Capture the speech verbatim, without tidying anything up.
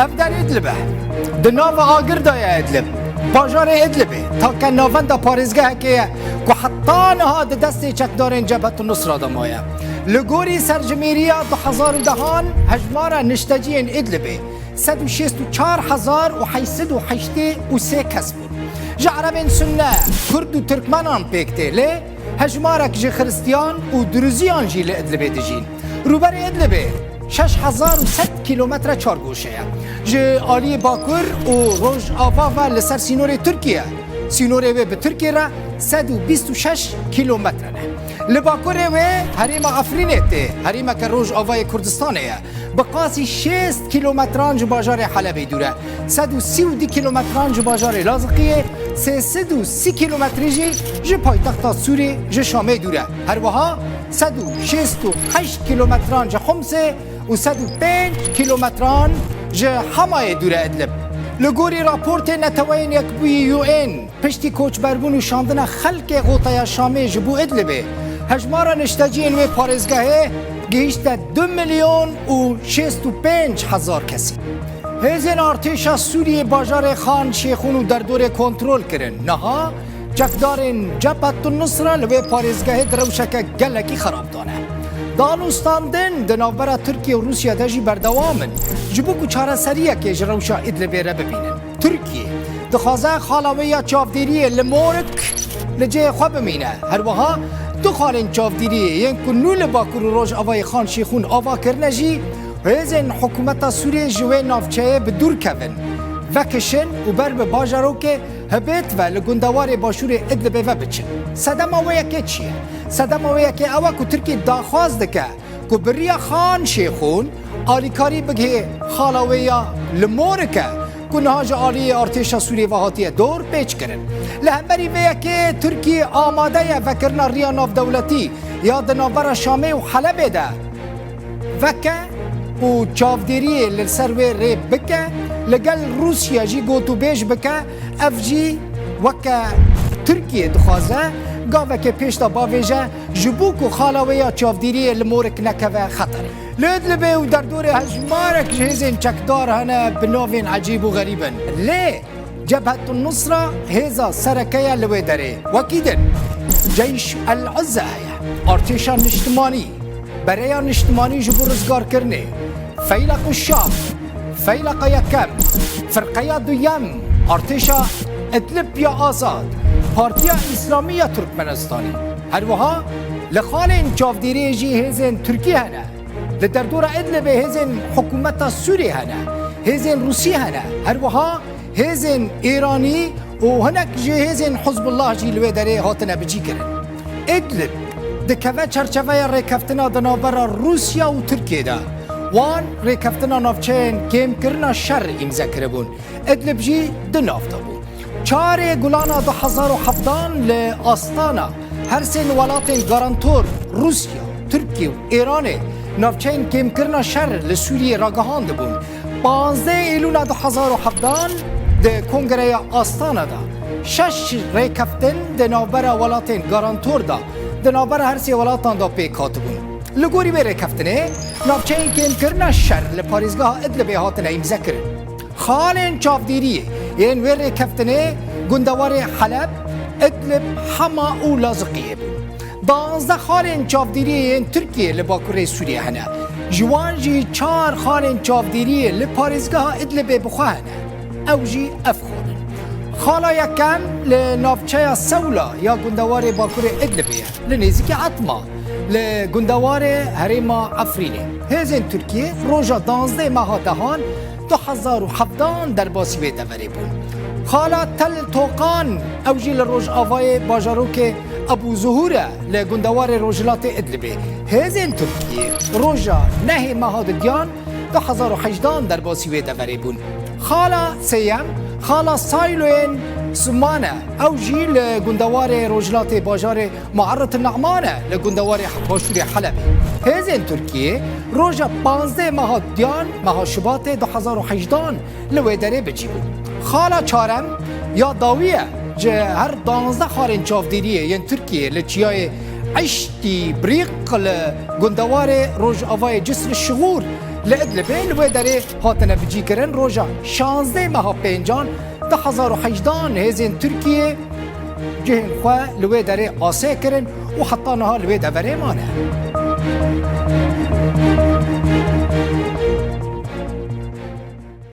Ev der Idlib e. Di nava agir de ye Idlib. Bajarê Idlibê take navenda parêzgehekê ye ku heta niha di destê çekdarên Cebhet Nusra de maye. Li gorî serjimêriya du hezar û dehan hejmara nişteciyên Idlibê sed û şêst û çar hezar û heşt sed û heştê û sê kes bûn. Ji Erebên Sunne, Kurd û Tirkmenan pêk tê, lê hejmarek ji Xiristiyan û Duruziyan jî li Idlibê dijîn. Rûberê Idlibê şeş hezar û sed kîlometre çargoşe ye. Ji aliyê bakur û rojava ve li ser sînorê Tirkiye, sînorê wê bi Tirkiye re sed û bîst û şeş kîlometre ne. Li bakurê wê herêma Efrînê tê, herêmeke rojavayê Kurdistanê ye. Bi qasî şêst kîlometran ji bajarê Helebê dûr e. Sed û sî û du kîlometran ji bajarê Laziqiyê, sê sed û sî kîlometrî jî ji paytexta Sûrê, ji Şamê dûr e. Her wiha sed û şêst û heşt kîlometran ji Homsê û sed û pênc kîlometran ji Hemayê dûr e Idlib. Li gorî raportê Neteweyên Yekbûyî U N, piştî koçberbûn û şandina xelkê Xotaya Şamê ji bo Idlibê, hejmara nişteciyên wê parêzgehê gihîşte du milyon û şêst û pênc hezar kesî. Hêzên artêşa Sûriyê bajarê Xan Şêxûn û derdorê kontrol kirin. Niha çekdarên Cebhet Nusra li wê parêzgehê di rewşeke gelekî xerab de ne. Dan û standin di navbera Tirkiye û Rûsya de jî berdewam in, ji bo ku çareseriyekê ji rewşa Idlibê re bibînin. Tirkiye dixwaze xala wê ya çavdêriyê li Morik li cihê xwe bimîne. Her wiha du xalên çavdêriyê yên ku nû li Bakur û Rojavayê Xan Şêxûn ava kirine jî, hêzên hikûmeta Sûriyê ji wê navçeyê bi dûr kevin, vekişin û ber bi bajarokê Hibêt ve li gundewarê başûrê Idlibê ve biçin. Sedema wê yekê çi ye? Sedema wê yekê ew e ku Tirkiye daxwaz dike ku bi riya Xan Şêxûn alîkarî bigihê xala wê ya li Morik e ku niha ji aliyê artêşa Sûriyê ve hatiye dor pêç kirin. Li hemberî vê yekê Tirkiye amade ye vekirina riya navdewletî ya di navbera Şamê û Helebê de veke û çavdêriyê li ser wê rê bike, li gel Rûsya jî gotûbêj bike, ev jî weke Tirkiye dixwaze gaveke pêş de bavêje, ji bo ku xala wê ya çavdêriyê li Morik nekeve xeterê. Li Idlibê û derdorê hejmarek ji hêzên çekdar hene bi navên ecêb û xerîb in. Lê Cebhet Nusra hêza sereke ye li wê derê. Wekî din Ceyş El Izze heye. Artêşa Niştimanî, Bereya Niştimanî ji bo Rizgarkirinê, Feyleq û Şam, Feyleqa Yekem, Firqeya Duyem, Artêşa Idlib ya Azad, Partiya Îslamî ya Turkmenistanê. Her wiha li xalên çavdêriyê jî hêzên Tirkî hene. Li derdora Idlibê hêzên hikûmeta Sûriyê hene, hêzên Rûsî hene, her wiha hêzên Îranî û hinek ji hêzên Hizbullah jî li wê derê hatine bicîkirin. Idlib dikeve çerçeveya rêkeftina di navbera Rûsya û Tirkiyê de. Wan rêkeftina navçeyên kêmkirina şer îmze kiribûn. Idlib jî di nav de bû. Çarê Gulana du hezar û hevdan li Astana her sê welatên garantor Rûsya, Tirkiye û Îranê navçeyên kêmkirina şer li Sûriyê ragihandibûn. Panzdeh Îlûla du hezar û hevdan di Kongreya Astana de şeş rêkeftin di navbera welatên garantor de di navbera her sê welatan de pêk hatibûn. Li gorî wê rêkeftinê, navçeyên kêmkirina şer li parêzgeha Idlibê hatine îmzekirin. Xalên çavdêriyê yên wê rêkeftinê gundewarê Heleb, Idlib, Hema û Laziqiyê bûn. Danzdeh xalên çavdêriyê yên Tirkiyê li bakurê Sûriyê hene. Ji wan jî çar xalên çavdêriyê li parêzgeha Idlibê bi xwe hene. Ew jî ev xal in. Xala yekem li navçeya Sewla ya gundewarê bakurê Idlibê ye, li nêzîkî Etma, li gundewarê herêma Efrînê. Hêzên Tirkiyê roja danzdeh meha dehan du hezar û hevdan derbasî wê deverê bûn. Xala Tel Toqan, ew jî li rojavayê bajarokê Ebû Zuhûr e, li gundewarê rojhilatê Idlibê. Hêzên Tirkiyê roja nehê meha didiyan du hezar û hejdan derbasî wê deverê bûn. Xala sêyem, xala Sayloyên Siman e, ew jî li gundewarê rojhilatê bajarê Muerret Ne'man e, li gundewarê başûrê Helebê. Hêzên Tirkiyê roja panzdeh meha diyan, meha Şubatê du hezar û hejdan li wê derê bi cî bûn. Xala çarem ya dawî ye ji her danzdeh xalên çavdêriyê yên Tirkiyê li çiyayê Eştî Brîq li gundewarê rojavayê Cisr Şixûr Li Idlibê li wê derê hatine bicîkirin. Roja şazdeh meha pêncan du hezar û hejdehan hêzên Tirkiyê cihên xwe li wê derê asê kirin û heta niha li wê deverê mane.